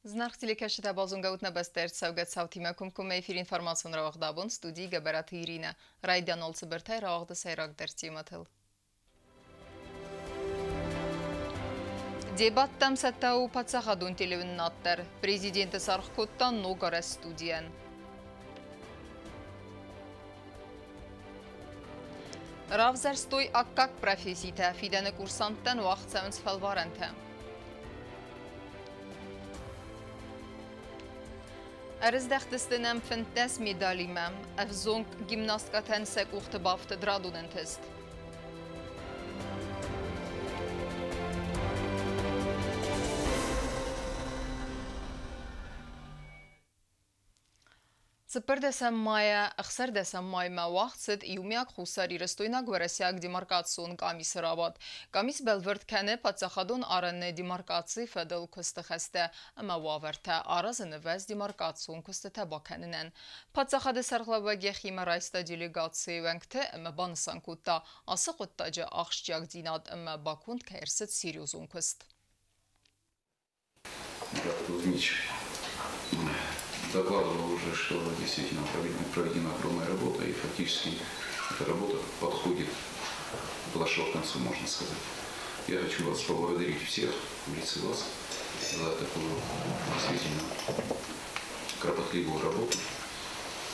Зынаргъ телекӕсджытӕ, базонгӕ ут нӕ бӕстӕйы ӕрцӕугӕ цаутимӕ комкоммӕ эфиры информацион рауагъд абон, студийы Гӕбӕраты Иринӕ. Райдиан цыбыртӕй рауагъды сӕйрагдӕр темӕтыл. Дебаттӕм цӕттӕ у паддзахадон телеуынынад дӕр. Президенты саргъ кодта ног арӕзт студийӕн. Равзӕрстой аккаг професситӕ, фидӕны курсанттӕн уагъд цӕуынц фӕлварӕнтӕ. Ӕрыздӕхтысты нӕм 15 медалимӕ. Ӕвзонг гимнасткӕтӕн сӕ къухты бафтыд радон ӕнтыст. 14 майӕ 16 маймӕ уагъд цыд иумиаг хуссарирыстойнаг-уӕрӕсейаг демаркацион къамисы рабадт. Къамис бӕлвырд кӕны паддзахадон арӕны демаркацийы фӕдыл куысты хӕстӕ ӕмӕ уавӕртӕ, аразы нывӕз демаркацион куыстытӕ бакӕнынӕн. Паддзахады сӕргълӕууӕг йӕхимӕ райста делегацийы уӕнгты ӕмӕ банысан кодта, ацы хъуыддаджы ахсджиагдзинад ӕмӕ баконд кӕй ӕрцыд серьезон куыст. Мурат Кузьмич докладывал уже, что действительно проведена огромная работа, и фактически эта работа подходит, подошла к концу, можно сказать. Я хочу вас поблагодарить всех в лице вас за такую действительно кропотливую работу.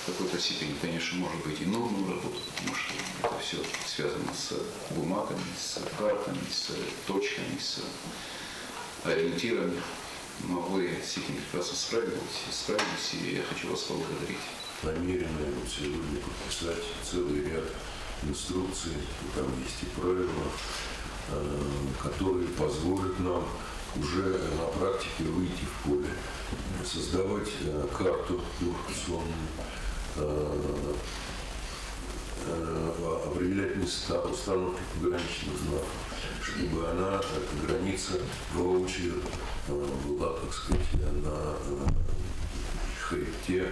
В какой-то степени, конечно, может быть и нудную работу, потому что это все связано с бумагами, с картами, с точками, с ориентирами. Но вы с этим прекрасно справились, и я хочу вас поблагодарить. Намерены сегодня подписать целый ряд инструкций, там есть и правила, которые позволят нам уже на практике выйти в поле, создавать карту демаркационную, определять места установки пограничных знаков, чтобы она, эта граница воочию была, так сказать, на хребте.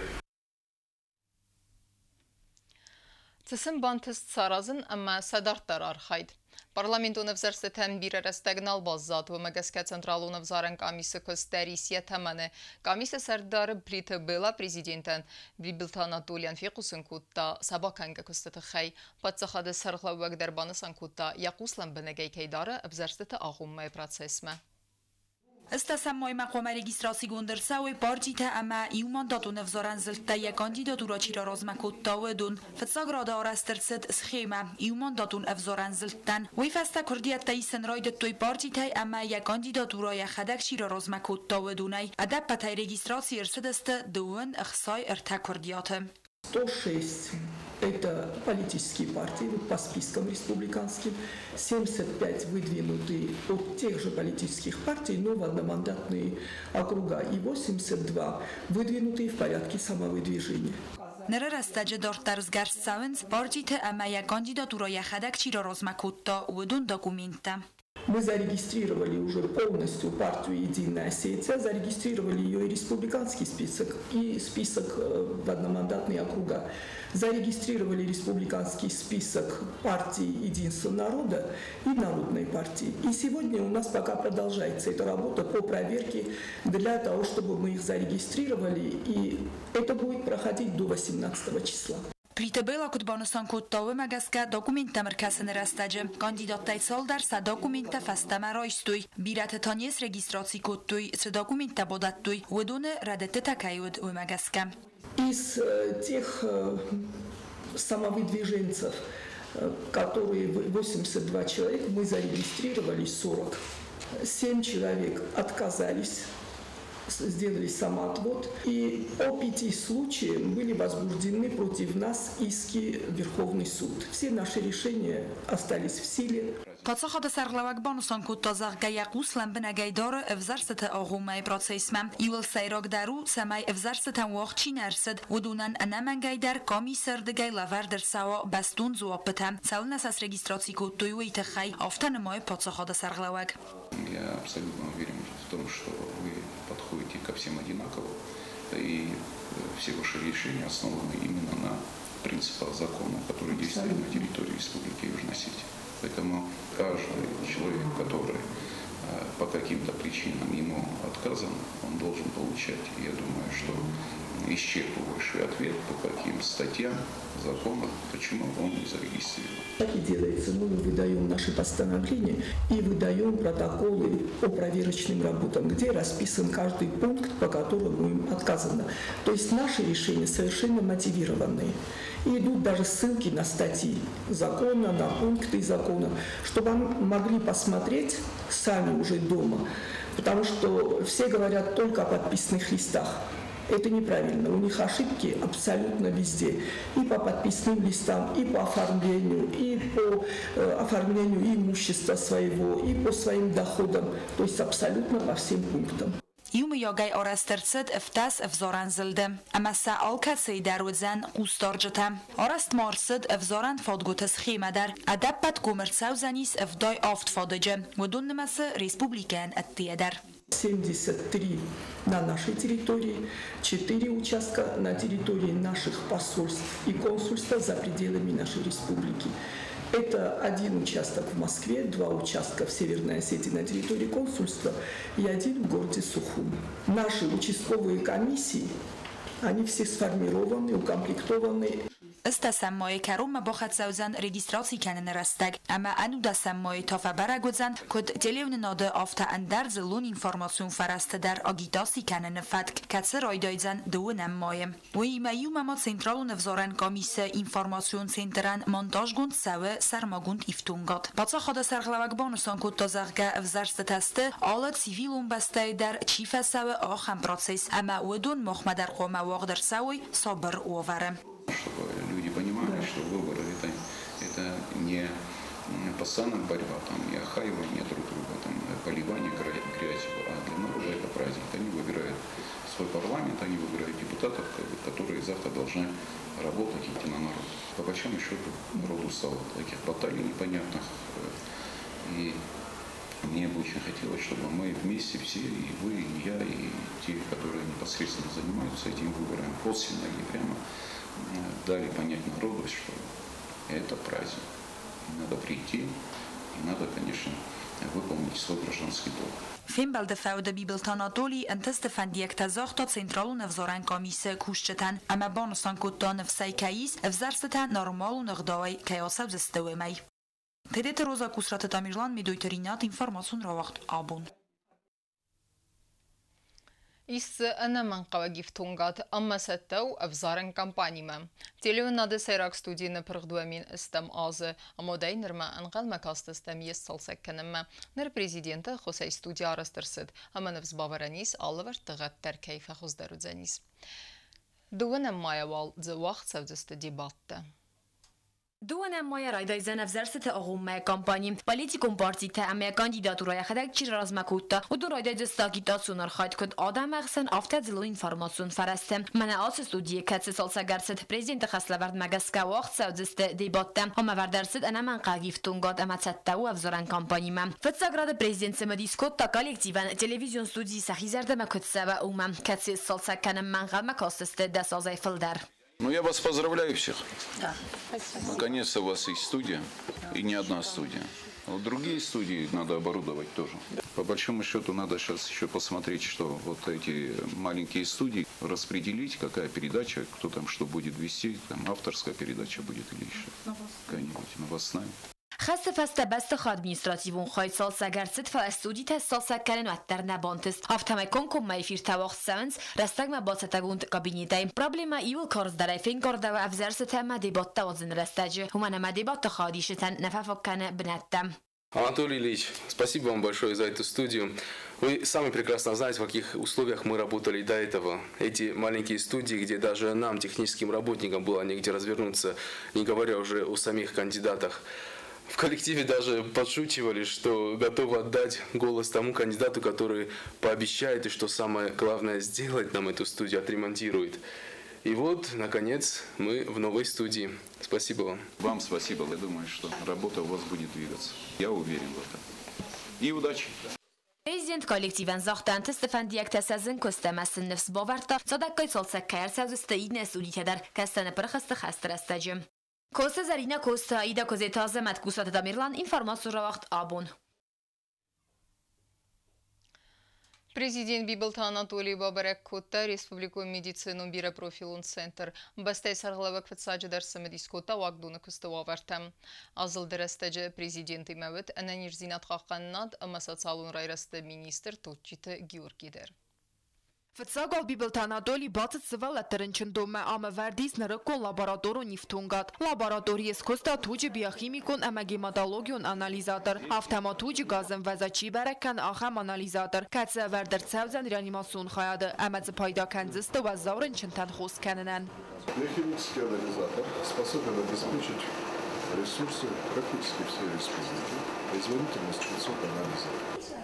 Цы сын бантыст саразын ӕмӕ сӕ дарддӕр архайд. Парламентон ӕвзӕрстытӕм бирӕ рӕстӕг нал баззад, уымӕ гӕсгӕ Централон ӕвзарӕн къамисы куыст дӕр ис йӕ тӕмӕны. Къамисы сӕрдары Плиты Бела президентӕн Бибылты Анатолийӕн фехъусын кодта сӕ бакӕнгӕ куысты тыххӕй. Паддзахады сӕргълӕууӕг дӕр банысан кодта, йӕ хъус лӕмбынӕгӕй кӕй дары ӕвзӕрстыты агъоммӕйы процессмӕ. 18 маймӕ хъуамӕ регистрацигонд ӕрцӕуой партитӕ ӕмӕ иумандатон ӕвзарӕн зылдтӕ, йӕ кандидатурӕ чи раразмӕ кодта, уыдон. Фыццаг рады арӕзт ӕрцыд схемӕ иумандатон ӕвзарӕн зылдтӕн. Уый фӕстӕ куырдиӕттӕ исын райдыдтой партитӕй ӕмӕ йӕ кандидатурӕ йӕхӕдӕг чи раразмӕ кодта, уыдонӕй. Ӕдӕппӕтӕй регистраци ӕрцыдысты 63 куырдиаты. 106 это политические партии по спискам республиканским, 75 выдвинуты от тех же политических партий, но в одномандатные округа, и 82 выдвинутые в порядке самовыдвижения. Ныры рӕстӕджы дарддӕр сгӕрст цӕуынц партиты ӕмӕ йӕ кандидатурӕ йӕхӕдӕг чи раразмӕ кодта, уыдон документтӕ. Мы зарегистрировали уже полностью партию «Единая Осетия», зарегистрировали ее и республиканский список, и список в одномандатные округа. Зарегистрировали республиканский список партии «Единство народа» и Народной партии. И сегодня у нас пока продолжается эта работа по проверке для того, чтобы мы их зарегистрировали, и это будет проходить до 18 числа. Плиты Бела куыд банысан кодта, уымӕ гӕсгӕ документтӕм ӕркӕсыны рӕстӕджы кандидаттӕй цалдӕр сӕ документтӕ фӕстӕмӕ райстой. Бирӕтӕ та не срегистраци кодтой, цы документтӕ бадӕттой, уыдоны рӕдыдтытӕ кӕй уыд, уымӕ гӕсгӕ. Из тех самовыдвиженцев, которые 82 человека, мы зарегистрировали 40. 7 человек отказались, сделали самоотвод. И по 5 случаям были возбуждены против нас иски в Верховный суд. Все наши решения остались в силе. Паддзахады сӕргълӕууӕг банысан кодта, зӕгъгӕ, йӕ хъус лӕмбынӕгӕй дары ӕвзӕрстыты агъоммӕйы процессмӕ. Иуыл сӕйрагдӕр у, цӕмӕй ӕвзӕрстытӕм уагъд чи нӕ ӕрцыд, уыдонӕн ӕнӕмӕнгӕй дӕр къамисы рдыгӕй лӕвӕрд ӕрцӕуа бӕстон дзуаппытӕ, цӕуылнӕ сӕ срегистраци кодтой, уый тыххӕй, афтӕ нымайы паддзахады сӕргълӕууӕг. Я абсолютно уверен в том, что вы подходите ко всем одинаково, и все ваши решения основаны именно на принципах закона, который действует на территории Республики Южная Осетия. Поэтому каждый человек, который по каким-то причинам ему отказано, он должен получать, я думаю, что исчерпывающий ответ, по каким статьям закона, почему он не зарегистрирован. Так и делается. Мы выдаем наши постановления и выдаем протоколы по проверочным работам, где расписан каждый пункт, по которому им отказано. То есть наши решения совершенно мотивированные. И идут даже ссылки на статьи закона, на пункты закона, чтобы могли посмотреть сами уже дома. Потому что все говорят только о подписных листах. Это неправильно. У них ошибки абсолютно везде. И по подписным листам, и по оформлению, и по оформлению имущества своего, и по своим доходам. То есть абсолютно по всем пунктам. Иумӕйагӕй арӕзт ӕрцыд 17 ӕвзарӕн зылды ӕмӕ сӕ алкӕцыйы дӕр уыдзӕн хъусдарджытӕ. Арӕзт ма ӕрцыд ӕвзарӕн фадгуыты схемӕ дӕр. Ӕдӕппӕт ком ӕрцӕудзӕнис 77 фадыджы, уыдон нымӕцы республикӕйӕн ӕддейӕ дӕр. 73 на нашей территории, 4 участка на территории наших посольств и консульства за пределами нашей республики. Это 1 участок в Москве, 2 участка в Северной Осетии на территории консульства и 1 в городе Сухум. Наши участковые комиссии, они все сформированы, укомплектованы. Ӕстдӕсӕм майы кӕронмӕ бахӕццӕ уыдзӕн регистраци кӕныны рӕстӕг ӕмӕ ӕнудӕсӕм майы та фӕбӕрӕг уыдзӕн, куыд телеуынынады, афтӕ ӕндӕр дзыллон информацион фӕрӕзты дӕр агитаци кӕныны фӕтк, кӕцы райдайдзӕн 2 майы. Уыимӕ иумӕ ма Централон ӕвзарӕн къамисы информацион центрӕн монтажгонд цӕуы сӕрмагонд ифтонгад. Паддзахады сӕргълӕууӕг банысан кодта, зӕгъгӕ, ӕвзӕрстытӕ сты алы цивилон бӕстӕйы дӕр чи фӕцӕуы, ахӕм процесс, ӕмӕ уыдон махмӕ дӕр хъуамӕ уагъд ӕрцӕуой сабыр уавӕры. Чтобы люди понимали, что выборы это не постоянная борьба, там, не охаивание друг друга, там, поливание грязью, а для народа это праздник. Они выбирают свой парламент, они выбирают депутатов, которые завтра должны работать, идти на народ. По большому счету народ устал от таких баталий непонятных. И мне бы очень хотелось, чтобы мы вместе все, и вы, и я, и те, которые непосредственно занимаются этим выбором, косвенно или прямо, дали понять народу, что это праздник. И надо прийти, и надо, конечно, выполнить свой гражданский долг. Фембӕлды фӕуды Бибылты Анатолий ӕнтысты фӕндиӕгтӕ загъта Централон ӕвзарӕн къамисы кусджытӕн ӕмӕ банысан кодта, ныфсӕй кӕй ис, ӕвзӕрстытӕ нормалон ӕгъдауӕй кӕй ацӕудзысты, уымӕй. Тедеты Роза, Кусраты Тамерлан, Медойты Ринат, информацион рауагъд «Абон». Ис дзы ӕнӕмӕнгхъӕуӕг ифтонгад ӕмӕ цӕттӕ у ӕвзарӕн кампанимӕ. Телеуынынады сӕйраг студийы ныпырх 2008 азы. Ӕмудӕй нырмӕ ӕнхъӕлмӕ кастыстӕм йе сцалцӕг кӕнынмӕ. Ныр президенты ӕххуысӕй студи арӕзт ӕрцыд ӕмӕ ныфс бавӕрӕн ис, алывӕрдты гъӕд дӕр кӕй фӕхуыздӕр уыдзӕнис. 2 майӕ уал дзы уагъд цӕудзысты дебаттӕ. 2 майӕ райдайдзӕн ӕвзӕрстыты агъоммӕ кампани. Политикон партитӕ ӕмӕ кандидатурӕ йӕхӕдӕг чи размӕ кодта, уыдон райдайдзысты агитацион архайд куыд адӕмы ӕхсӕн, афтӕ дзыллон информацион фӕрӕзты. Мӕнӕ ацы студийы, кӕцы цалцӕг ӕрцыд президенты хӕслӕвӕрдмӕ гӕсгӕ, уагъд цӕудзысты дебаттӕ. Ам ӕвӕрд ӕрцыд ӕнӕмӕнгхъӕуӕг ифтонгад ӕмӕ цӕттӕ у ӕвзарӕн кампанимӕ. Фыццаг рады президент цымыдис кодта коллективӕн телевизион студийы сӕхи зӕрдӕмӕ куыд цӕуа, уымӕ, кӕцы сцалцӕг кӕнынмӕ ӕнхъӕлмӕ кастысты 10 азӕй фылдӕр. Ну, я вас поздравляю всех. Да. Наконец-то у вас есть студия, и не одна студия. Вот другие студии надо оборудовать тоже. По большому счету надо сейчас еще посмотреть, что вот эти маленькие студии распределить, какая передача, кто там что будет вести, там авторская передача будет или еще какая-нибудь новостная. Хӕсты фӕстӕ бӕстыхайы административон хай цалцӕг ӕрцыд, фӕлӕ студитӕ сцалцӕг кӕнын уӕддӕр нӕ бантыст. Афтӕмӕй комкоммӕ эфиртӕ уагъд цӕуынц рӕстӕгмӕ бацӕттӕгонд кабинетӕй. Проблемӕ иууыл карздӕрӕй фенкъардӕуы ӕвзӕрстытӕ ӕмӕ дебаттӕ уадзыны рӕстӕджы, уымӕн ӕмӕ дебатты хайадисджытӕн нӕ фӕфаг кӕны бынӕттӕ. Анатолий Ильич, спасибо вам большое за эту студию. Вы сами прекрасно знаете, в каких условиях мы работали до этого. Эти маленькие студии, где даже нам, техническим работникам, было негде развернуться, не говоря уже о самих кандидатах. В коллективе даже подшучивали, что готовы отдать голос тому кандидату, который пообещает и, что самое главное, сделать нам эту студию, отремонтирует. И вот, наконец, мы в новой студии. Спасибо вам. Вам спасибо. Я думаю, что работа у вас будет двигаться. Я уверен в этом. И удачи! Президент коллективӕн загъта ӕнтысты фӕндиӕгтӕ сӕ зын куыст ӕмӕ сын ныфс бавӕрдта, цадӕггай цалцӕг кӕй ӕрцӕудзысты иннӕ студитӕ дӕр, кӕцытӕ ныпырх сты хӕсты рӕстӕджы. Коцты Зӕринӕ, Коцты Аида, Козеты Азӕмӕт, Кусаты Тамерлан, информацион рауагъд «Абон». Президент Бибылты Анатолий бабӕрӕг кодта Республикон медицинон бирӕпрофилон центр. Бӕстӕйы сӕргълӕууӕг фыццаджыдӕр цымыдис кодта уагдоны куысты уавӕртӕм. Азылды рӕстӕджы президентимӕ уыд ӕнӕниздзинад хъахъхъӕнынад ӕмӕ социалон райрӕзты министр Тотчиты Георгий дӕр. Фыццаг уал Бибылты Анатолий бацыд сывӕллӕтты рынчындонмӕ ӕмӕ вӕрд ис нырыккон лабораторон ифтонгад. Лабораторийы скуыста туджы биохимикон ӕмӕ гематологион анализатор, афтӕ ма туджы газӕмвӕзад чи бӕрӕг кӕны, ахӕм анализатор, кӕцы ӕвӕрд ӕрцӕудзӕн реанимацион хайады ӕмӕ дзы пайда кӕндзысты уӕззау рынчынтӕн хос кӕнынӕн. Биохимический анализатор способен обеспечить ресурсы практически всей республики. Производительность 500 анализов.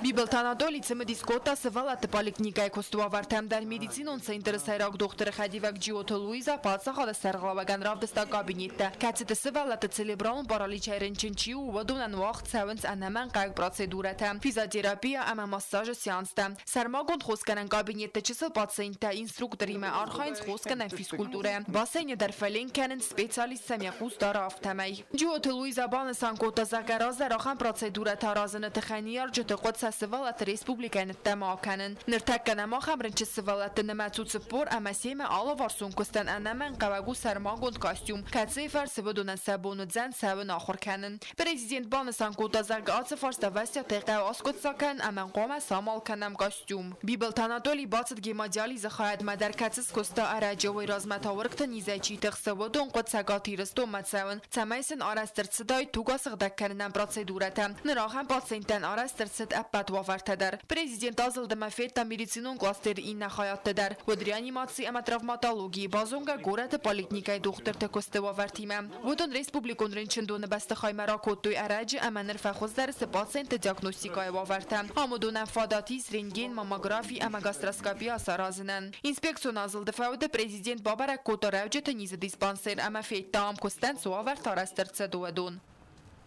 Бибылты Анатолий цымыдис кодта сывӕллӕтты поликлиникӕйы куысты уавӕртӕм дӕр. Медицинон центры сӕйраг дохтыры хӕдивӕг Джиоты Луиза паддзахады сӕргълӕууӕгӕн равдыста кабинеттӕ, кӕцыты сывӕллӕтты церебралон параличӕй рынчын чи у, уыдонӕн уагъд цӕуынц ӕнӕмӕнгхъӕуӕг процедурӕтӕ, физиотерапия ӕмӕ массажы сеанстӕ. Сӕрмагонд хосгӕнӕн кабинетты чысыл пациенттӕ инструкторимӕ архайынц хосгӕнӕн физкультурӕйӕ. Бассейны дӕр фӕленк кӕнынц, специалист сӕм йӕ хъус дары, афтӕмӕй. Джиоты Луиза банысан кодта, зӕгъгӕ, раздӕр ахӕм процедурӕтӕ аразыны тыххӕй ныййарджыты хъуыд сӕ сывӕллӕтты республикӕйы ӕддӕмӕ акӕнын. Ныртӕккӕ нӕм ахӕм рынчын сывӕллӕтты нымӕц у 40 ӕмӕ семӕ алыварсон куыстӕн ӕнӕмӕнгхъӕуӕг у сӕрмагонд костюм, кӕцыйы фӕрцы уыдонӕн сӕ бон уыдзӕн цӕуын ахуыр кӕнын. Президент банысан кодта, зӕгъгӕ, ацы фарст ӕвӕстиатӕй хъӕуы аскъуыддзаг кӕнын ӕмӕ хъуамӕ самал кӕнӕм костюм. Бибылты Анатолий бацыд гемодиализы хайадмӕ дӕр, кӕцы скуыста ӕрӕджы. Уый размӕ та уыргты низӕй чи тыхсы, уыдон хъуыд Цӕгат Ирыстонмӕ цӕуын, цӕмӕй сын арӕзт ӕрцыдаид туг асыгъдӕг кӕнынӕн процедурӕтӕ. Ныр ахӕм пациенттӕн арӕзт ӕрцыд ӕппӕт уавӕртӕ дӕр. Президент азылд ӕмӕ федта медицинон кластеры иннӕ хайадтӕ дӕр. Уыд реанимаци ӕмӕ травматологийы, базонгӕ горӕты поликлиникӕйы дохтырты куысты уавӕртимӕ. Уыдон республикон рынчындоны бӕстыхаймӕ ракодтой ӕрӕджы ӕмӕ ныр фӕхуыздӕр сты пациентты диагностикӕйы уавӕртӕ. Ам уыдонӕн фадат ис рентген, маммографи ӕмӕ гастроскопи ацаразынӕн. Инспекцион азылды фӕуды президент бабӕрӕг кодта рӕуджыты низы диспансер ӕмӕ федта, ам куыстӕн цы уавӕртӕ арӕзт ӕрцыд, уыдон.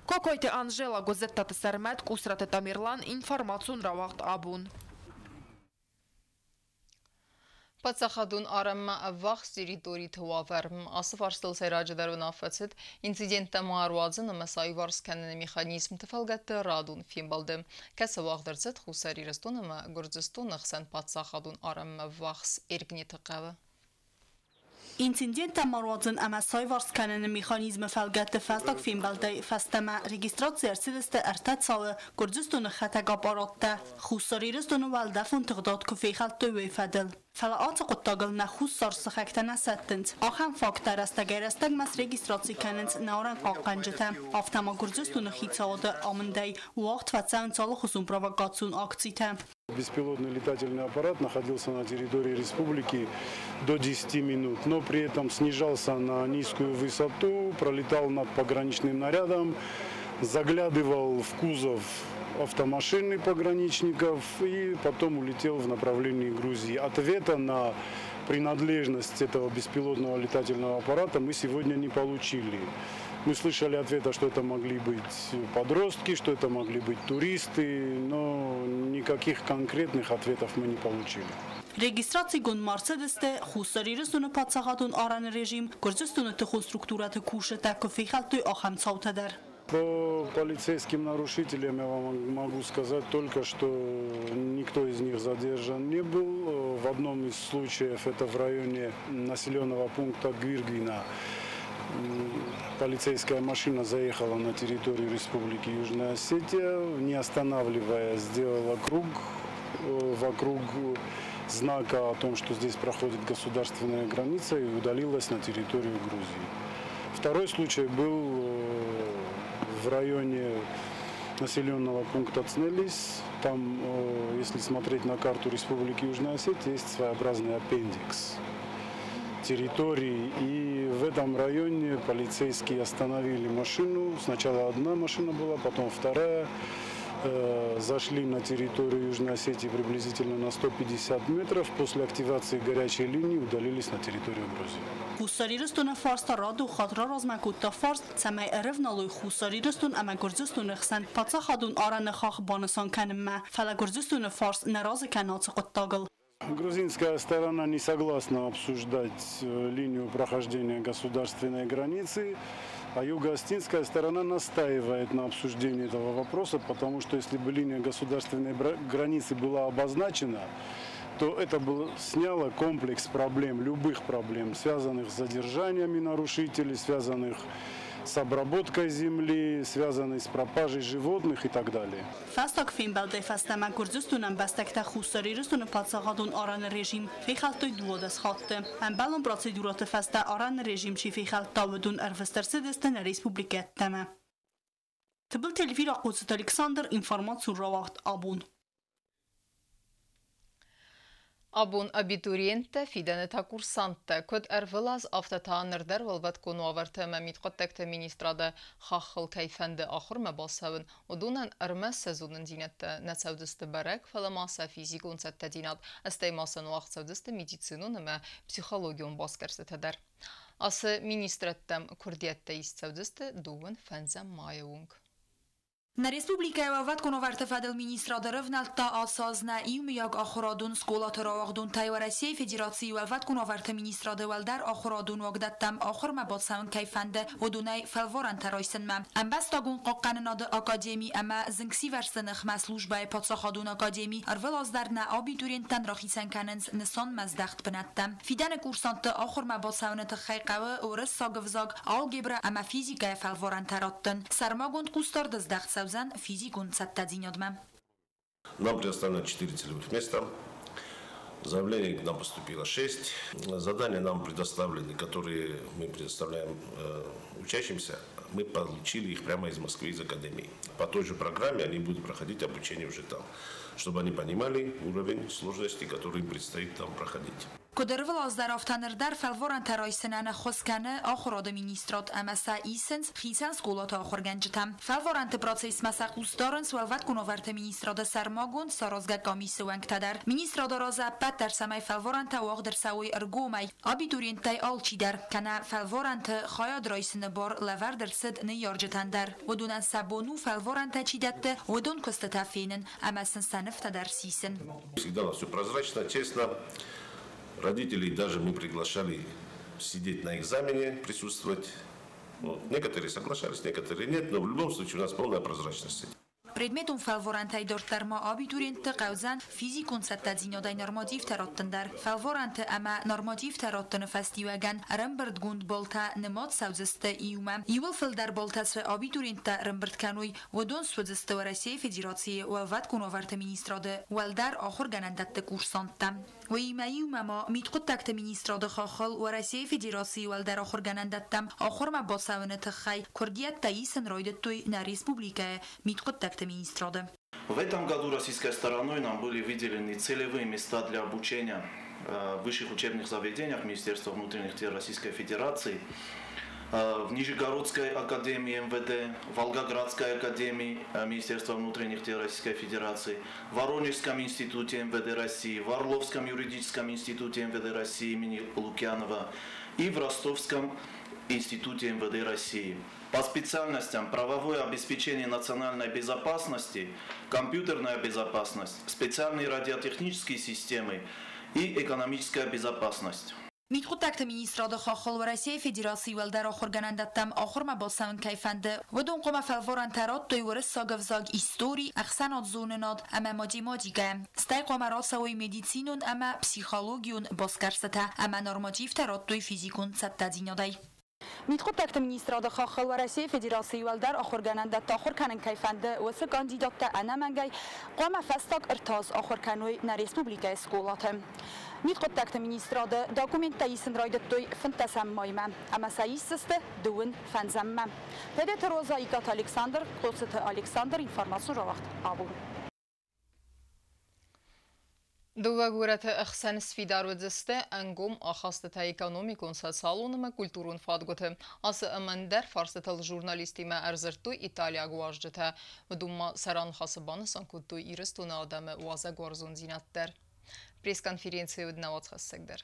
Кокойты Анжела, Гуыззыттаты Сӕрмӕт, Къусраты Тамерлан, информацион рауагъд «Абон». Паддзахадон арӕнмӕ ӕввахс территориты уавӕр. Ацы фарстыл сӕйраджыдӕр уынаффӕ цыд инциденттӕ ма ӕруадзын ӕмӕ сӕ аиуварс кӕныны механизмты фӕлгӕтты радон фембӕлды, кӕцы уагъд ӕрцыд Хуссар Ирыстон ӕмӕ Гуырдзыстоны хсӕн паддзахадон арӕнмӕ ӕввахс Эргнеты хъӕуы. Инциденттӕ ма руадзын ӕмӕ сӕ аиуварс кӕныны механизмы фӕлгӕтты фӕстаг фембӕлдӕй фӕстӕмӕ регистраци ӕрцыдысты ӕртӕ цауы, Гуырдзыстоны хӕтӕг аппараттӕ Хуссар Ирыстоны уӕлдӕфон тыгъдад куы фехӕлдтой, уый фӕдыл. Фӕлӕ ацы хъуыддагыл нӕ хуссар сыхӕгтӕ нӕ сӕттынц. Ахӕм факттӕ рӕстӕгӕй-рӕстӕгмӕ срегистраци кӕнынц нӕ арӕнхъахъхъӕнджытӕ. Афтӕ ма Гуырдзыстоны хицауады амындӕй уагъд фӕцӕуынц алыхуызон провокацион акцитӕ. Беспилотный летательный аппарат находился на территории республики до 10 минут, но при этом снижался на низкую высоту, пролетал над пограничным нарядом, заглядывал в кузов автомашины пограничников и потом улетел в направлении Грузии. Ответа на принадлежность этого беспилотного летательного аппарата мы сегодня не получили. Мы слышали ответы, что это могли быть подростки, что это могли быть туристы, но никаких конкретных ответов мы не получили. Регистрацигонд ма рцыдысты Хуссар Ирыстоны паддзахадон арӕны режим, Гуырдзыстоны тыхон структурӕты кусджытӕ куы фехӕлдтой, ахӕм цаутӕ дӕр. По полицейским нарушителям я вам могу сказать только, что никто из них задержан не был. В одном из случаев, это в районе населенного пункта Гвиргвина, полицейская машина заехала на территорию Республики Южная Осетия, не останавливаясь, сделала круг вокруг знака о том, что здесь проходит государственная граница, и удалилась на территорию Грузии. Второй случай был в районе населенного пункта Цнелис. Там, если смотреть на карту Республики Южная Осетия, есть своеобразный аппендикс территории. И в этом районе полицейские остановили машину. Сначала одна машина была, потом вторая. Зашли на территорию Южной Осетии приблизительно на 150 метров. После активации горячей линии удалились на территорию Грузии. Хуссар Ирыстоны фарста радон хатт раразмӕ кодта фарст, цӕмӕй ӕрӕвналой Хуссар Ирыстон ӕмӕ Гуырдзыстоны хсӕн паддзахадон арӕны хахх банысан кӕнынмӕ, фӕлӕ Гуырдзыстоны фарс нӕ разы кӕны ацы хъуыддагыл. Грузинская сторона не согласна обсуждать линию прохождения государственной границы. А юго-осетинская сторона настаивает на обсуждении этого вопроса, потому что если бы линия государственной границы была обозначена, то это было, сняло комплекс проблем, любых проблем, связанных с задержаниями нарушителей, связанных с обработкой земли, связанной с пропажей животных и так далее. Фӕстаг фембӕлдӕй фӕстӕмӕ Гуырдзыстоны ӕмбӕстӕгтӕ Хуссар Ирыстоны паддзахадон арӕны режим фехӕлдтой 12 хатты. Ӕмбӕлон процедурӕты фӕстӕ арӕны режим чи фехӕлдта, уыдон ӕрвыст ӕрцыдысты нӕ республикӕ ӕддӕмӕ. Тыбылты Эльвира, Хъоцыты Александр, информацион рауагъд «Абон». Абон абитуриенттӕ, фидӕны та курсанттӕ, куыд ӕрвылаз, афтӕ та ныр дӕр уӕлвӕткон уавӕрты ӕмӕ мидхъуыддӕгты министрады хаххыл кӕй фӕнды ахуырмӕ бацӕуын, уыдонӕн ӕрмӕст сӕ зонындзинӕдтӕ нӕ цӕудзысты бӕрӕг, фӕлӕ ма сӕ физикон цӕттӕдзинад, стӕй ма сын уагъд цӕудзысты медицинон ӕмӕ психологион басгӕрстытӕ дӕр. Ацы министрӕдтӕм куырдиӕттӕ ист цӕудзысты 25 майы онг. Нӕ республикӕйы уӕлвӕткон уавӕрты фӕдыл министрад ӕрӕвнӕлдта ацы аз нӕ иумиаг ахуырадон скъолаты рауагъдонтӕй Уӕрӕсейы Федерацийы уӕлвӕткон уавӕрты министрады уӕлдӕр ахуырадон уагдӕттӕм ахуырмӕ бацӕуын кӕй фӕнды, уыдонӕй фӕлварӕнтӕ райсынмӕ. Ӕмбӕстагон хъахъхъӕнынады академи ӕмӕ зынгсивӕрзты ныхмӕ службӕйы паддзахадон академи ӕрвылаз дӕр нӕ абитуриенттӕн рахицӕн кӕнынц нысанмӕздӕхт бынӕттӕ. Фидӕны курсантты ахуырмӕ бацӕуыны тыххӕй хъӕуы уырыссаг ӕвзаг, алгебрӕ ӕмӕ физикӕйӕ фӕлварӕнтӕ раттын. Сӕрмагонд хъусдард здӕхт цӕудзӕн физикон цӕттӕдзинадмӕ. Нам предоставлено 4 целевых места. Заявлений к нам поступило 6. Задания нам предоставлены, которые мы предоставляем учащимся, мы получили их прямо из Москвы, из Академии. По той же программе они будут проходить обучение уже там, чтобы они понимали уровень сложности, который им предстоит там проходить. Куыд ӕрвылаз дӕр, афтӕ ныр дӕр фӕлварӕнтӕ райсынӕн ӕххуыс кӕны ахуырады министрад ӕмӕ сӕ исынц хицӕн скъолаты ахуыргӕнджытӕ. Фӕлварӕнты процессмӕ сӕ хъус дарынц уӕлвӕткон уавӕрты министрады сӕрмагонд саразгӕ къамисы уӕнгтӕ дӕр. Министрад аразы ӕппӕт дӕр, цӕмӕй фӕлварӕнтӕ уагъд ӕрцӕуой ӕргомӕй. Абитуриенттӕй алчидӕр, кӕнӕ фӕлварӕнты хайад райсыны бар лӕвӕрд ӕрцыд ныййарджытӕн дӕр. Уыдонӕн сӕ бон у фӕлварӕнтӕ чи дӕтты, уыдон куыстытӕ фенын ӕмӕ сын сӕ нывтӕ дӕр сисын. Всегда у нас все прозрачно, честно. Родителей даже мы приглашали сидеть на экзамене, присутствовать. Вот. Некоторые соглашались, некоторые нет, но в любом случае у нас полная прозрачность. Предметон фӕлварӕнтӕй дарддӕр ма абитуриентты хъӕудзӕн физикон цӕттӕдзинадӕй нормативтӕ раттын дӕр. Фӕлварӕнты ӕмӕ нормативтӕ раттыны фӕстиуӕгӕн ӕрӕмбырдгонд баллтӕ нымад цӕудзысты иумӕ. Иууыл фылдӕр баллтӕ цы абитуриенттӕ ӕрӕмбырд кӕной, уыдон суыдзысты Уӕрӕсейы Федерацийы Уӕлвӕткон уавӕрты министрады уӕлдӕр ахуыргӕнӕндӕтты курсанттӕ. Уыимӕ иумӕ ма мидхъуыддӕгты министрады хаххыл Уӕрӕсейы Федерацийы уӕлдӕр ахуыргӕнӕндӕттӕм ахуырмӕ бацӕуыны тыххӕй куырдиӕттӕ исын райдыдтой нӕ республикӕйы мидхъуыддӕгты министрады. В этом году российской стороной нам были выделены целевые места для обучения в высших учебных заведениях Министерства внутренних дел Российской Федерации, в Нижегородской академии МВД, Волгоградской академии Министерства внутренних дел Российской Федерации, Воронежском институте МВД России, в Орловском юридическом институте МВД России имени Лукьянова и в Ростовском институте МВД России. По специальностям правовое обеспечение национальной безопасности, компьютерная безопасность, специальные радиотехнические системы и экономическая безопасность. Мидхъуыддӕгты министрады хаххыл Уӕрӕсейы Федерацийы уӕлдӕр ахуыргӕнӕндӕттӕм ахуырмӕ бацӕуын кӕй фӕнды, уыдон хъуамӕ фӕлварӕнтӕ радтой уырыссаг ӕвзаг, истори, ӕхсӕнадзонынад ӕмӕ математикӕйӕ. Стӕй хъуамӕ рацӕуой медицинон ӕмӕ психологион басгӕрстытӕ ӕмӕ нормативтӕ радтой физикон цӕттӕдзинадӕй. Мидхъуыддӕгты министрады хаххыл Уӕрӕсейы Федерацийы уӕлдӕр ахуыргӕнӕндӕтты ахуыр кӕнын кӕй фӕнды, уыцы кандидаттӕ ӕнӕмӕнгӕй хъуамӕ фӕстаг 3 аз ахуыр кӕной нӕ республикӕйы скъолаты. Мидхъуыддӕгты министрады документтӕ исын райдыдтой 15 маймӕ ӕмӕ сӕ исдзысты 25-мӕ. Тедеты Роза, Икъаты Александр, Хъоцыты Александр, информацион рауагъд «Абон». Дыууӕ горӕты ӕхсӕн сфидар уыдзысты ӕнгом ахастытӕ экономикон, социалон ӕмӕ культурон фадгуыты. Ацы ӕмӕ ӕндӕр фарстытыл журналисттимӕ ӕрдзырдтой италиаг уазджытӕ. Уыдон ма сӕ раныхасы банысан кодтой Ирыстоны адӕмы уазӕгуарзондзинад дӕр. Пресс-конференцийы уыд нӕ уацхӕссӕг дӕр.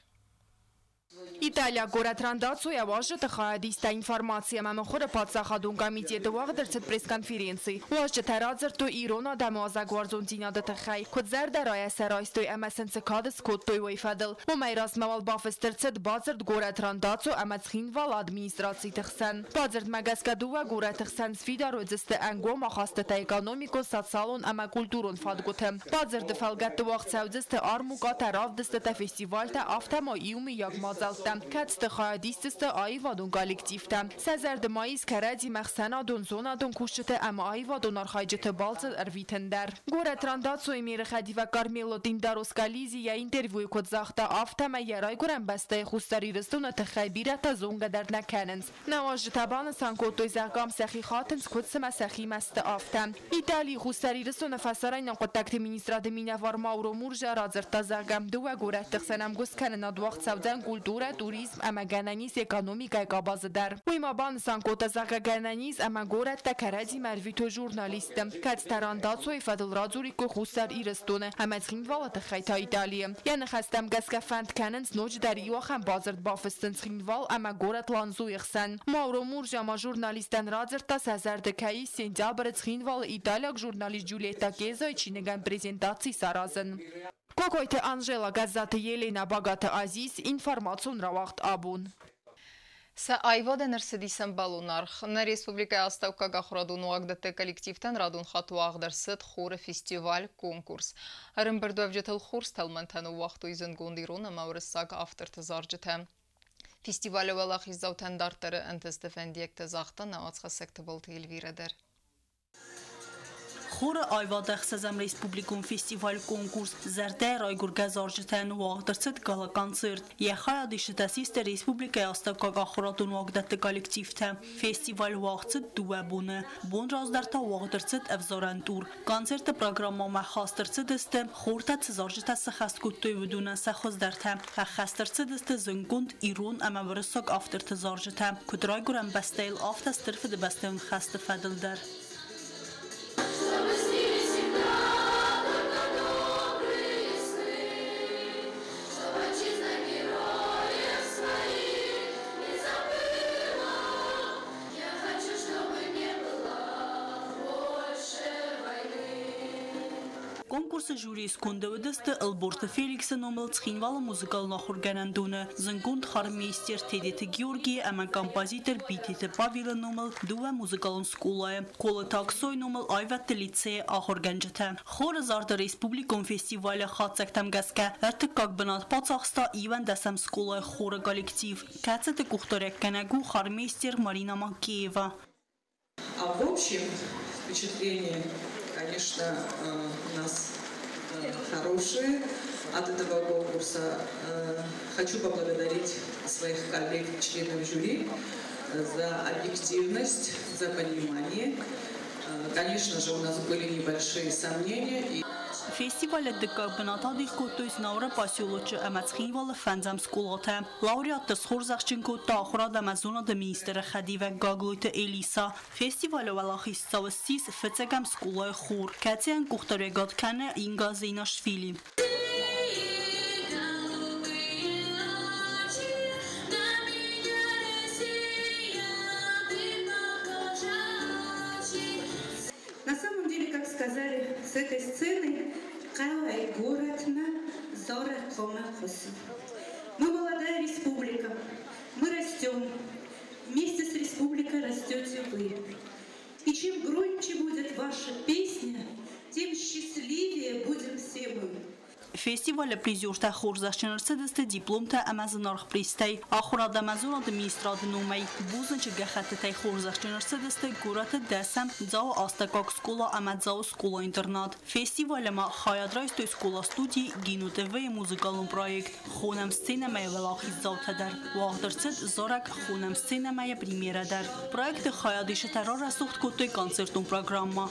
Италиаг горӕт Рандаццойӕ уазджыты хайадиста информаци ӕмӕ мыхуыры паддзахадон комитеты уагъд ӕрцыд пресс-конференци. Уазджытӕ радзырдтой ирон адӕмы уазӕгуарзондзинады тыххӕй, куыд зӕрдӕрайӕ сӕ райстой ӕмӕ сын цы кад скодтой, уый фӕдыл. Уымӕй размӕ уал бафыст ӕрцыд бадзырд горӕт Рандаццо ӕмӕ Цхинвалы администрациты хсӕн. Бадзырдмӕ гӕсгӕ дыууӕ горӕты хсӕн сфидар уыдзысты ӕнгом ахастытӕ экономикон, социалон ӕмӕ культурон фадгуыты. Бадзырды фӕлгӕтты уагъд цӕудзысты армукъатӕ, равдыстытӕ, фестивальтӕ, афтӕ ма иумӕйаг мадзӕлттӕ, кӕцыты хайад исдзысты аивадон коллективтӕ. Сӕ зӕрды ма ис кӕрӕдзимӕ ӕхсӕнадон, зонадон кусджыты ӕмӕ аивадон архайджыты балцы ӕрвитын дӕр. Горӕт Рандаццойы меры хӕдивӕг Кармело Тиндаро Скализи йӕ интервьюйы куыд загъта, афтӕмӕй йӕ райгуырӕн бӕстӕйы Хуссар Ирыстоны тыххӕй бирӕтӕ зонгӕ дӕр нӕ кӕнынц. Нӕ уазджытӕ банысан кодтой, зӕгъгӕ, ам сӕхи хатынц, куыд цымӕ сӕхимӕ сты, афтӕ. Италийы Хуссар Ирыстоны фӕсарӕйнаг хъуыддӕгты министрады минӕвар Мауро Муржа радзырдта, зӕгъгӕ, дыууӕ горӕтты хсӕн ӕмгуысткӕнынад уагъд цӕудзӕн культурӕ, туризм ӕмӕ гӕнӕн ис экономикӕйы къабазы дӕр. Уый ма банысан кодта, зӕгъгӕ, гӕнӕн ис ӕмӕ горӕттӕ кӕрӕдзимӕ ӕрвитой журналистты, кӕцытӕ Рандаццойы фӕдыл радзуриккой Хуссар Ирыстоны ӕмӕ Цхинвалы тыххӕй та Италийы. Йӕ ныхӕстӕм гӕсгӕ фӕнд кӕнынц ноджыдӕр иу ахӕм бадзырд бафыссын Цхинвал ӕмӕ горӕт Ланзойы хсӕн. Мауро Муржа ма журналисттӕн радзырдта, сӕ зӕрды кӕй ис сентябры Цхинвалы италиаг журналист Джульетта Кезойы чиныгӕн презентаци саразын. Кокойты Анжела, Гӕззаты Елена, Багаты Азиз, информацион рауагъд «Абон». Сӕ аивадӕн ӕрцыдис ӕмбӕлон аргъ. Нӕ республикӕйы астӕуккаг ахуырадон уагдӕтты коллективтӕн радон хатт уагъд ӕрцыд хоры фестиваль-конкурс. Ӕрӕмбырдуӕвджытыл хорз тӕлмӕнтӕ ныууагътой зындгонд ирон ӕмӕ уырыссаг авторты зарджытӕ. Фестивалы уӕлахиздзаутӕн дарддӕры ӕнтысты фӕндиӕгтӕ загъта нӕ уацхӕссӕг Тыбылты Эльвирӕ дӕр. Хоры аивады ӕхсӕзӕм республикон фестиваль-конкурс «Зӕрдӕйы райгуыргӕ зарджытӕн» уагъд ӕрцыд гала-концерт. Йӕ хайадисджытӕ систы республикӕйы астӕуккаг ахуырадон уагдӕтты коллективтӕ. Фестиваль уагъд цыд дыууӕ боны. Бон раздӕр та уагъд ӕрцыд ӕвзарӕн тур. Концерты программӕмӕ хаст ӕрцыдысты, хортӕ цы зарджытӕ сӕххӕст кодтой, уыдонӕн сӕ хуыздӕртӕ. Ӕххӕст ӕрцыдысты зындгонд ирон ӕмӕ уырыссаг авторты зарджытӕ, куыд райгуырӕн бӕстӕйыл, афтӕ Стыр Фыдыбӕстӕйон хӕсты фӕдыл дӕр. Конкурсы жюрийы сконды уыдысты Ӕлборты Феликсы номыл Цхинвалы музыкалон ахуыргӕнӕндоны зындгонд хормейстер Тедеты Георгийы ӕмӕ композитор Битеты Павелы номыл дыууӕ музыкалон скъолайы, Колыты Аксойы номыл аивӕдты лицейы ахуыргӕнджытӕ. Хоры зарды республикон фестивалы хатдзӕгтӕм гӕсгӕ ӕртыккаг бынат бацахста иуӕндӕсӕм скъолайы хоры коллектив, кӕцыты къухдариуӕггӕнӕг у хормейстер Марина Макеева. А в общем впечатление, конечно, у нас хорошие от этого конкурса. Хочу поблагодарить своих коллег, членов жюри, за объективность, за понимание. Конечно же, у нас были небольшие сомнения. Фестивалы дыккаг бынат адих кодтой Знауыры поселочы ӕмӕ Цхинвалы фӕндзӕм скъолатӕ. Лауреатты схорзӕхджын кодта ахуырад ӕмӕ зонады министры хӕдивӕг Гаглойты Элиса. Фестивалы уӕлахиздзау ссис фыццӕгӕм скъолайы хор, кӕцыйӕн къухдариуӕгад кӕны Инга Зейнашвили. На самом деле, как сказали с этой сцены, хъӕуӕй горӕтмӕ зарӕг хъуамӕ хъуыса. Мы молодая республика, мы растем. Вместе с республикой растете вы. И чем громче будет ваша песня, тем счастливее будем все мы. Фестивалы призертӕ хорзӕхджын ӕрцыдысты дипломтӕ ӕмӕ зынаргъ призтӕй. Ахуырад ӕмӕ зонады министрады номӕй бузныджы гӕххӕттытӕй хорзӕхджын ӕрцыдысты горӕты дӕсӕм Дзауы астӕуккаг скъола ӕмӕ Дзауы скъола-интернат. Фестивалы ма хайад райстой скъола-студи Гино ТВ-йы музыкалон проект «Хонӕм сценӕмӕ-йы уӕлахиздзаутӕ дӕр. Уагъд ӕрцыд зарӕг «Хонӕм сценӕмӕ-йы премьерӕ дӕр. Проекты хайадисджытӕ рарӕсугъд кодтой концертон программӕ.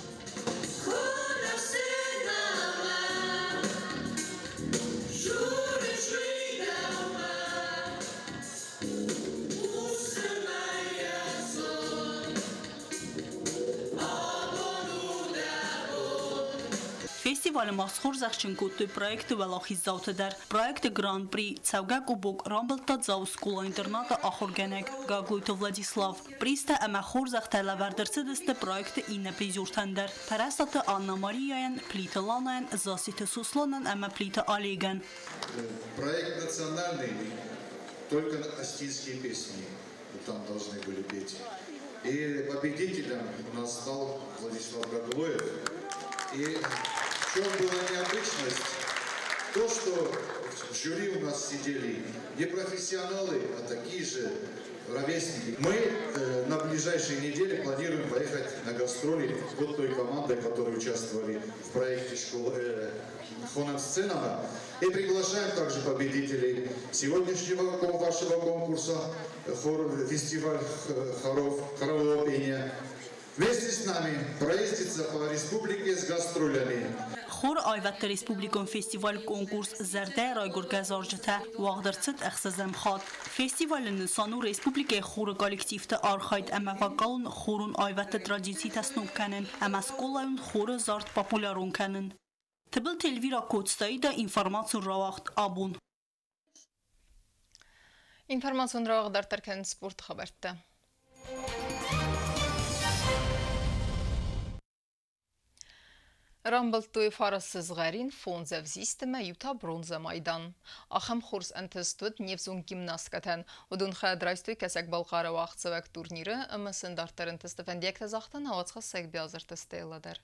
Фестивалы ма схорзӕхджын кодтой проекты уӕлахиздзауты дӕр. Проекты Гран-при цӕугӕ кубок рамбылдта Дзауы скъола-интернаты ахуыргӕнӕг Гаглойты Владислав. Призтӕ ӕмӕ хорзӕхтӕ лӕвӕрд ӕрцыдысты проекты иннӕ призертӕн дӕр: Пӕрӕстаты Анна-Марияйӕн, Плиты Ланайӕн, Зассеты Сосланӕн ӕмӕ Плиты Олегӕн. Проект национальный, только осетинские песни там должны были петь. И победителем у нас стал Владислав Гаглоев. И в чем была необычность? То, что в жюри у нас сидели не профессионалы, а такие же ровесники. Мы на ближайшей неделе планируем поехать на гастроли вот той командой, которые участвовали в проекте школы Хонем Сценама. И приглашаем также победителей сегодняшнего вашего конкурса, фестиваль хоров, хорового пения. Вместе с нами проездиться по республике с гастролями. Хоры аивӕдты республикон фестиваль-конкурс Зӕрдӕйӕ райгуыргӕ зарджытӕ уагъд ӕрцыд ӕхсӕзӕм хатт. Фестивалы нысан у республикӕйы хоры коллективты архайд ӕмӕ вокалон-хорон аивӕдты традицитӕ сног кӕнын ӕмӕ скъолайон хоры зард популярон кӕнын. Тыбылты Эльвира Коцты Аидӕ, информацион рауагъд Абон. Информацион рауагъд дарддӕр кӕнынц спорты хабӕрттӕ. Рамбылдтой фараст сызгъӕрин, фондз ӕвзист ӕмӕ иу та бронзӕ майдан. Ахӕм хорз ӕнтыст уыд не взонг гимнасткӕтӕн. Уыдон хайад райстой Кӕсӕг-Балхъары уагъдцӕуӕг турниры ӕмӕ сын дарддӕр ӕнтысты фӕндиӕгтӕ загъта науӕдзхӕссӕг Биазырты Стелла дӕр.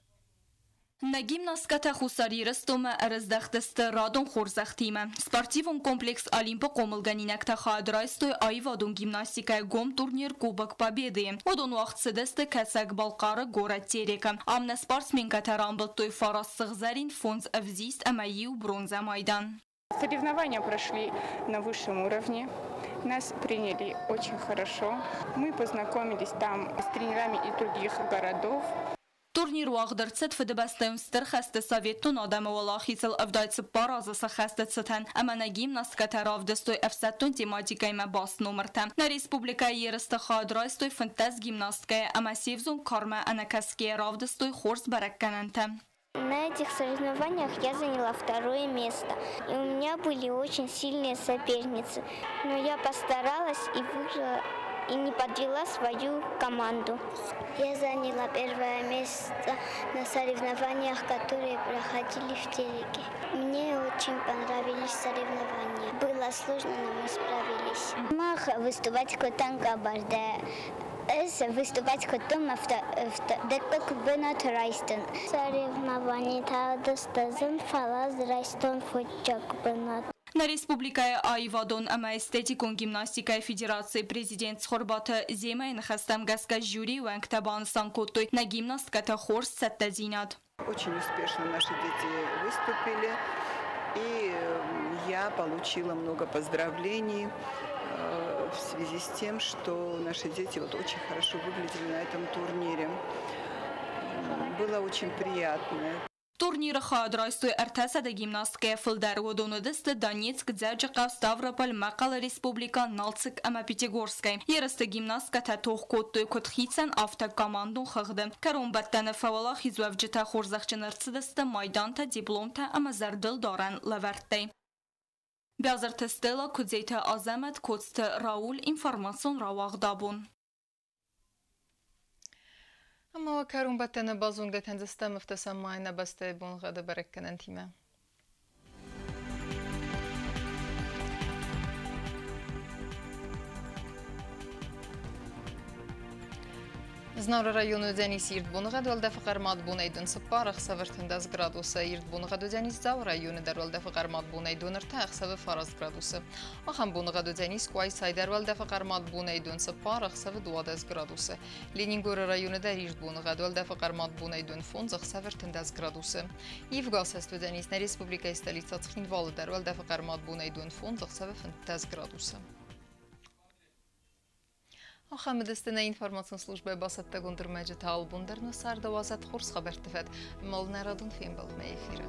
Нӕ гимнасткӕтӕ Хуссар Ирыстонмӕ ӕрыздӕхтысты радон хорзӕхтимӕ. Спортивон комплекс Олимп-ы хъомылгӕнинӕгтӕ хайад райстой аивадон гимнастикӕйы гом турнир Кубок Победы-йы. Уыдон уагъд цыдысты Кӕсӕг-Балхъары горӕт Терекы. Ам нӕ спортсменкӕтӕ рамбылдтой фараст сыгъзӕрин, фондз ӕвзист ӕмӕ иу бронзӕ майдан. Соревнования прошли на высшем уровне. Нас приняли очень хорошо. Мы познакомились там с тренерами из других городов. Турнир уагъд ӕрцыд Фыдыбӕстӕйон Стыр хӕсты Советон адӕмы уӕлахизыл 74 азы сӕххӕсты цытӕн ӕмӕ нӕ гимнасткӕтӕ равдыстой ӕфсӕддон тематикӕимӕ баст номыртӕ. Нӕ республикӕйы ерысты хайад райстой 15 гимнасткӕйы ӕмӕ се взонг кармӕ ӕнӕкӕсгӕйӕ равдыстой хорз бӕрӕггӕнӕнтӕ. На этих соревнованиях я заняла второе место. И у меня были очень сильные соперницы. Но я постаралась и выиграла, и не подвела свою команду. Я заняла первое место на соревнованиях, которые проходили в Тереке. Мне очень понравились соревнования. Было сложно, но мы справились. Мах выступать кодтам Кабарда. Ӕз выступать кодтон дыккаг бынат райстон. Соревнованиты уыдысты зын, фӕлӕ ӕз райстон фыццаг бынат. Нӕ республикӕйы аивадон ӕмӕ эстетикон гимнастикӕйы федерацийы президент Цхуырбаты Земӕйы ныхӕстӕм гӕсгӕ жюрийы уӕнгтӕ банысан кодтой нӕ гимнасткӕты хорз цӕттӕдзинад. Очень успешно наши дети выступили, и я получила много поздравлений в связи с тем, что наши дети вот очень хорошо выглядели на этом турнире. Было очень приятно. Турниры хайад райстой 300 гимнасткӕйӕ фылдӕр. Уыдон уыдысты Донецк, Дзӕуджыхъӕу, Ставрополь, Мӕхъӕлы республикӕ, Налцыкк ӕмӕ Пятигорскӕй. Ерысты гимнасткӕтӕ тох кодтой куыд хицӕн, афтӕ командон хыгъды. Кӕронбӕттӕны фӕуӕлахизуӕвджытӕ хорзӕхджын ӕрцыдысты майдантӕ, дипломтӕ ӕмӕ зӕрдылдарӕн лӕвӕрттӕй. Биазырты Стелла, Куыдзеты Азӕмӕт, Коцты Рауль, информацион рауагъд Абон. Ӕмӕ уӕ кӕронбӕттӕны базонгӕ кӕндзыстӕм ӕфтӕсӕм майы нӕ бӕстӕйы боныгъӕды бӕрӕггӕнӕнтимӕ. Знауыры районы уыдзӕнис ирд боныгъӕд, уӕлдӕфы хъӕрмад бонӕй дон 4, ӕхсӕвы 13 градусы. Ирд боныгъӕд уыдзӕнис Дзауы районы дӕр, уӕлдӕфы хъӕрмад бонӕй дон 3, ӕхсӕвы 9 градусы. Ахӕм боныгъӕд уыдзӕнис Къуайсайы дӕр, уӕлдӕфы хъӕрмад бонӕй дон 4, ӕхсӕвы 12 градусы. Ленингоры районы дӕр ирд боныгъӕд, уӕлдӕфы хъӕрмад бонӕй дон 5, ӕхсӕвы 13 градусы. Ивгӕ асӕст уыдзӕнис нӕ республикӕйы столицӕ Цхинвалы дӕр, уӕлдӕфы хъӕрмад бонӕй дон 5, ӕхсӕвы 15 градусы. Ахӕм уыдысты нӕ информацион службӕйы бацӕттӕгонд ӕрмӕджытӕ. Албон дӕр нӕ царды уадзӕд хорз хабӕртты фӕд. Мӕлнӕрадон фембӕлдмӕ эфиры.